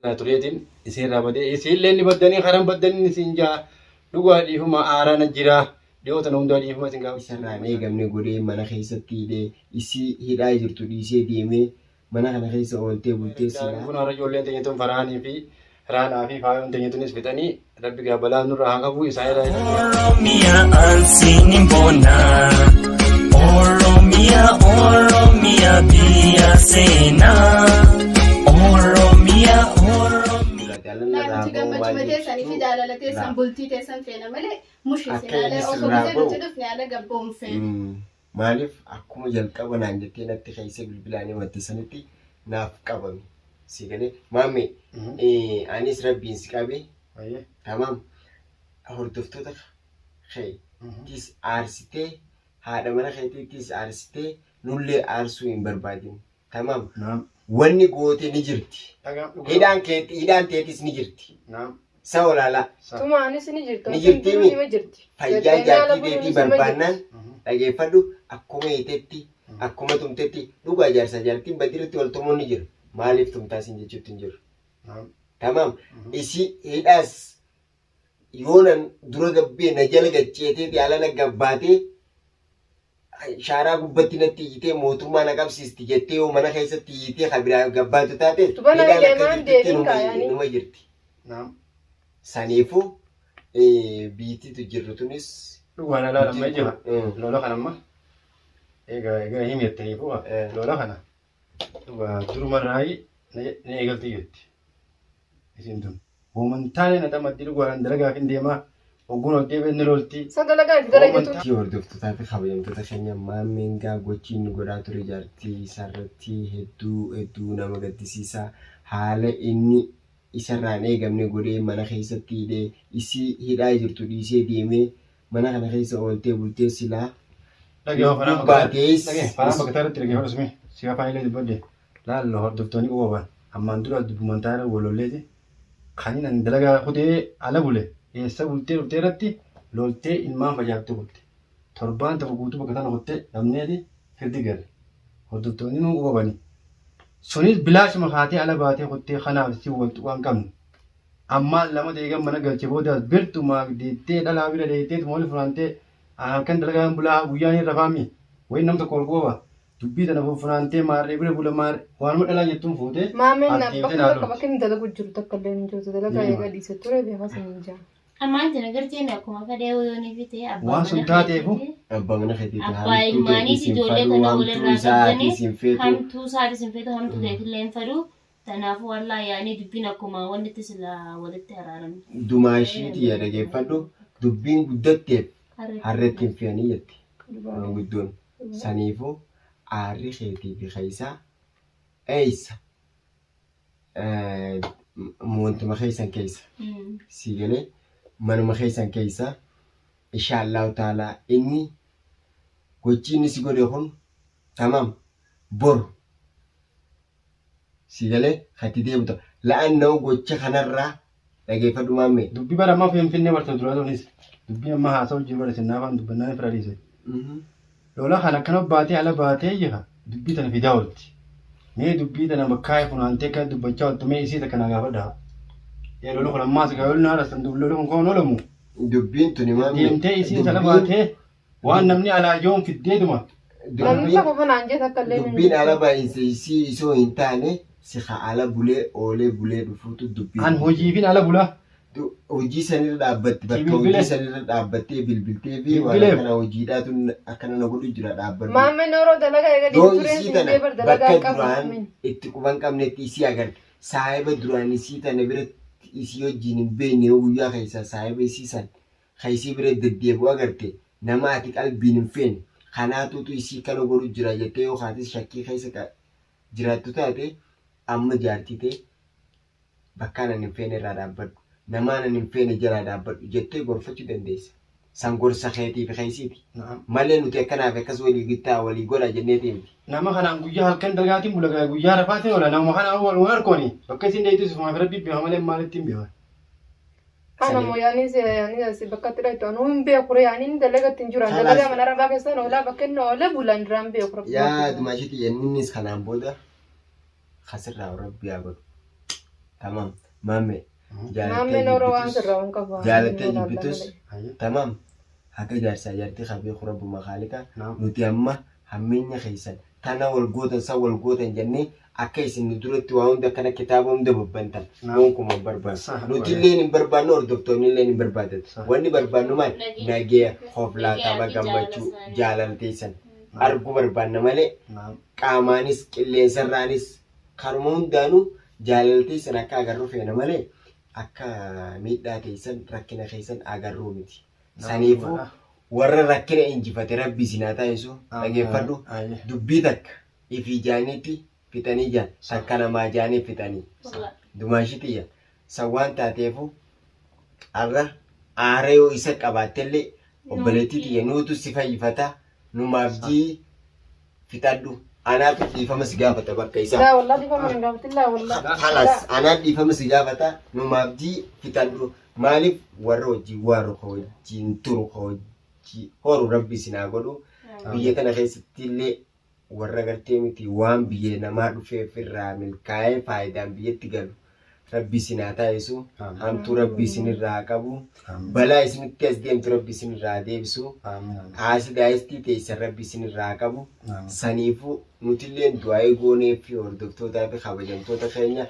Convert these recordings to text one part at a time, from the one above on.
Irraa tureetiin isiirraa badee isiillee ni baddanii karan baddanii isin jaa dhugaa dhiifuma aaraa na jira dhiyoo tana hundaa dhiifuma isin gaafachuu Isarraa hin eegamne godhee mana keessatti hidhee isii hidhaa jirtu dhiisee deemee mana kana keessa ooltee bultee silaa. Kun har'a ijoolleen teenya tun faraanii fi raanaa fi faayoon teenya tunis fixanii rabbi gaa balaa nurraa haa qabu isaan irraa hin Oromia ansiin bona. Oromia, Oromia biyya seenaa. Oromia, Oromia. Jaalalli Laa irraa nuti ba'uu gammachuma waan teessanii fi jirtu jaalala teessan laa. bultii teessan feena malee mushi Akka isin inni ala osoo sirraa gisee ba'u. nuti dhufne ala gabboon feena. Maaliif akkuma jalqaba naan jettee natti keessa bilbilaan himatte sanitti naaf qabame. Si galee maammee anis rabbiin si qabe tamaam hordoftoota kee tis aarsitee haadha mana keetiittis aarsitee nullee aarsuu hin barbaadin. Tamaam Naam. wanni goote ni jirti. Dhagaa dhugaa. Hidhaan keetti hidhaan teetis ni jirti. Naam. Sa olaalaa. Sa. Tumaanis ni jirti. Ni jirti mi? Ni jirti. Fayyaa Jettee jaartii haala teetii buluunis nima barbaannaan jirti. dhageeffadhu akkuma hiitetti akkuma tumtetti dhugaa jaarsa jaartiin badiirratti wal tumuun ni jira. Maaliif tumtaa siin jechuutti hin jiru. Naam. Tamaam isii hidhaas yoonan dura gabbee na jala gacceeteeti alana gabbaatee shaaraa gubbatti natti iyyitee mootummaa na qabsiisti jettee yoo mana keessatti iyyitee kan biraa gabbaatu taate Tubana hidhaan akka deemaan jirtutti deebiin numa kaayanii. numa jirti. Naam. Saniifuu biittiitu jirru tunis Dhugaan alaa lamma ijima. Mm. Lola kana amma egaa egaa himi jettaniifu lola kana dhugaa durumarraayi na eegalti jetti. Isin tun. Hooman taane na xamaddi dhugaan dalagaaf hin deemaa. Ogguun ol deebi'e ni lolti. Isa dalagaa itti dalagatu. Maatii hordoftootaa fi kabajamtoota keenya maammeen gaa gochi inni godhaa ture jaartii isaarratti hedduu hedduu nama gaddisiisa. Haala inni isarraa hin eegamne godhee mana keessatti hidhee isii hidhaa jirtu dhiisee deemee mana kana keessa ooltee bultee silaa Dhagee lubbuun baatees Dhagee faanaa bakka irratti dhagee fudhasme si afaan illee dubbadde laal hordoftoonni qubaban ammaan dura dubbuman taa'ee walolleeti kan inni dalagaa kutee ala bule eessa bultee dhuftee irratti loltee ilmaan facaafte kutte torbaan tokko guutuu bakka tana kutte dhabneeti firdi galle hordoftoonni nuu qubabani sunis bilaashuma kaatee ala baatee kuttee kanaaf si wal tuqaan qabne ammaan lama deegan mana galche boodaas birtumaa deettee dhalaa bira deetteetuma wali funaantee halkan dalagaan bulaa guyyaan hin rafaami wayi nam tokko wal qubaba dubbii tana funaantee maarree bira bula maarree waanuma dhalaa jettuun fuutee Maameen as deemtee bakka naa takka lolti. bakka inni dalagu jiru takka illee hin jirtu. Dalagaa Ni eegaa dhiise ture beekaa sin hin jiran. Ammaan tana garteen akkuma fedhee yoo ni fite abbaa Waan sun mana taateefu keetiiti. abbaa mana keetiiti Abbaa hamtuu teetis ilmaaniiti hin ijoollee fadhu tana hamtuu walirraa isaatis qabdanii hin feetu. hamtuu isaatis hin feetu hamtuu teetillee hin fedhu. Kanaafuu wallaahi yaanii dubbiin akkuma wanni itti silaa walitti araaramte. Dumaashii tiyya dhageeffadhu dubbiin guddatteef harreetti hin fe'anii jetti maanguddoon. Saniifuu aarri keetii fi keeysaa eeysa wantuma keessan keessa sii galee manuma keessan keessa insha Allahu ta'ala inni gochi inni si godhe kun tamam boru Sii galee kan itti deebitu ta'a. La'annahu gocha kanarraa dhageeffadhu maammee. Dubbii bara ammaa finfinnee bartan duraa tunis dubbii amma haasa'u jiru bara isin afaan dubbannaan fira dhiise. Lola kana akkana baatee ala baatee jira dubbii tana fidaa oolti. Mee dubbii tana bakkaa funaantee kan dubbachaa ooltu mee isii takka naa gaafadha. Ee lola kun ammaas gaa yoolna haadha san lola kun kan oolamu. Dubbiin tuni maammee. Deemtee isiin sana baatee waan namni alaa joon fiddeetuma. Namni Dubbiin tokko kanaan jee takka illee hin dubbiin jirtu. ala baay'insa isii isoo hin taane si ka ala bulee oolee bulee dhufuutu dubbii. An hojiifin ala bulaa. Hojii sanirra dhaabbatti bakka Bilbile. hojii sanirra dhaabbattee bilbiltee fi waan Bilbileef. akkana hojiidhaatu akkana na godhu jira dhaabbadhu. Maameen yeroo dalagaa eega Yoo dhiise tureen isii sin tana jee bar dalagaa bakka hin qabu. duraan Maameen. itti quban qabnetti isii agarte saahiba duraan isii tana biratti isii wajjin hin beekne yoo guyyaa keessaa saahiba isii san ka isii bira deddeebi'u agarte nama ati qalbiin hin feene kanaatuutu isii kana godhu jira jettee yoo kaatis shakkii keessa ka jiraattu taate amma jaartii tee bakkaan ani hin feene irraa dhaabbadhu namaan ani hin feene jalaa dhaabbadhu jettee gorfachuu dandeessa. San gorsa keetii fi keessiiti. Malee nuti akkanaa fi akkas walii gittaa walii godhaa jenneetii miti. Nama kanaan guyyaa halkan dalagaatiin bula guyyaa rafaatiin oola nama kanaan wal harkooni bakka isin deeytu sifumaa fi rabbi beeka malee maalitti hin beekan. Ana moo yaani yaani asi bakka itti dhaytu anuu hin beeku ree ani dalagatti hin jiru ani dalagaa mana rabaa keessan oolaa bakka inni oolee bulan irraa hin beeku rabbi. Yaa dumaashiti innis kanaan booda kasirraa rabbi haa godhu. Tamam. Maammee. Maammeen horoo waan sirraa waan qabu. Jaalattee jibbitus. Hayyee. Tamam. Haqa jaarsaa jaartii qabee rabbuma khaalika. Naam. Nuti amma hammeenya keessan tana wal gootan san wal gootan jennee akka isin nu duratti waa hunda akkana kitaaba hunda babbantan Naam. gonkumaa hin barbaannu. Sah, Nuti illee hin barbaannu hordoftoonni illee hin barbaadan. Sah. Wanni barbaannu maal? Nagee. Nagee, hoflaa, Nagee tapha, fi gammachuu, jaalala isaanii. jaalala teessan Naam. arguu barbaanna malee Naam. qaamaanis qilleensarraanis karuma hundaanuu jaalala teessan akka agarru feena malee akka miidhaa teessan rakkina keessan agarruu miti. Saniifuu warra rakkina injifate rabbi isin haa taasisu dhageeffadhu Hayyee. dubbii takka ifii jaaniitti fixanii jaan takka namaa jaanii fixanii dumaashii xiyya san waan taateefu har'a aara yoo isa qabaattellee obboleettii xiyya nuutu si fayyifata numaaf jii fixadhu anaatu dhiifama si gaafata bakka isaa. Laa wallaahi dhiifama hin gaafatin laa wallaahi. Kalas anaan dhiifama si gaafata numaaf jii fixadhu maaliif warra wajjin waaru ka wajjin turu ka wajjin horu rabbi isin haa godhu biyya tana keessatti illee warra gartee miti waan biyya namaa dhufeef irraa milkaa'ee faayidaan biyyatti galu rabbi isin haa taasisu Amiin. hamtuu rabbi isin irraa haa qabu Amiin. balaa isinitti as deemtu rabbi isin irraa haa deebisu Amiin. Amiin. haasida haastii teessan rabbi isin irraa haa qabu Amiin. saniifuu nutilleen du'aa'ee goonee fi hordoftootaa fi kabajamtoota keenya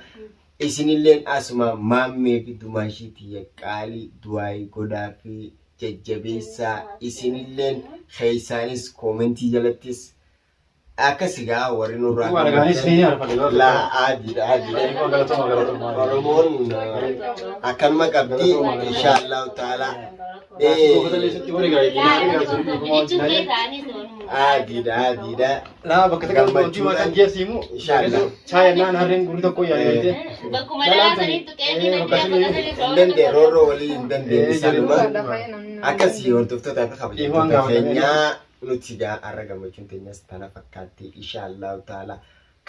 isinilleen asuma maammee fi dumaashii tiyya qaalii du'aa'ee godhaa fi jajjabeessaa isinilleen keessaanis koomentii jalattis akkas egaa warri nurraa Dhugaa dhagaanis ni arfate. laa adiidha adiidha Galatoomaa galatoomaa. Oromoon akkanuma qabdi inshaallahu ta'ala adiidha adiidha Laa bakka takka wanti waan geessimu. Inshallah. Chaaya naan harreen gurri tokko yaadee. Bakkuma dhalaa saniin tuqee fi hin dandeenye roorroo walii hin dandeenye sanuma akkasii hordoftootaa fi Dhiifama kabajamtoota gaafatanii. keenyaa nuti gaa har'a gammachuun teenyas tana fakkaatti inshaallahu ta'ala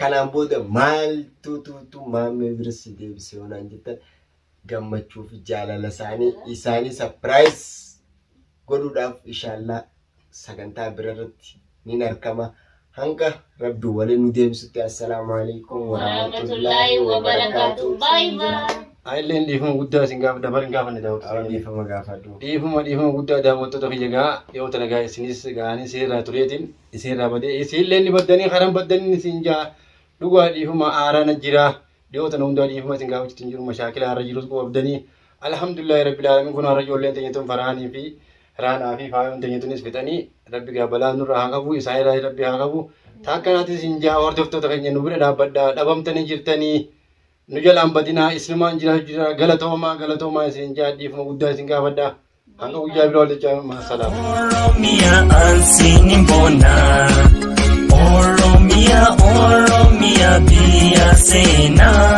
kanaan booda maaltu tuutu maammee bira si deebise yoo naan jettan gammachuu fi jaalala isaanii isaanii sapiraayis godhuudhaaf inshaallah sagantaa bira irratti nin argama hanga rabbi waliin nu deebisutti assalaamu alaikum warahmatullaahi wabarakaatu. Baay baay. Illeen dhiifama guddaa isin gaafa dabar hin gaafanne daawwattoota. Dhiifama gaafadhu. Dhiifama dhiifama guddaa daawwattoota kiyya gaa yoo tana gaa isinis gaanii isinirraa tureetiin isinirraa badee isinillee ni baddanii karan baddanii isin jaa dhugaa dhiifama aaraana jira dhiyoo tana hundaa dhiifama isin gaafachuutti hin jiru mashaakila har'a jirus qabdanii alhamdulillahi rabbil alamin kun har'a ijoolleen teenya tun faraanii fi raanaa fi faayoon teenya tunis fixanii rabbi gaa balaa nurra haa qabu isaan irraa rabbi haa qabu taakkanaatis isin jaa hordoftoota keenya nu bira dhaabbadhaa dhabamtanii jirtanii nu jalaan badinaa isinumaan jira jira galatoomaa galatoomaa isin jaa dhiifama guddaa isin gaafadhaa hanga guyyaa biroo walitti maasalaam. Oromia ansiin bona. Oromia, Oromia biyya seenaa.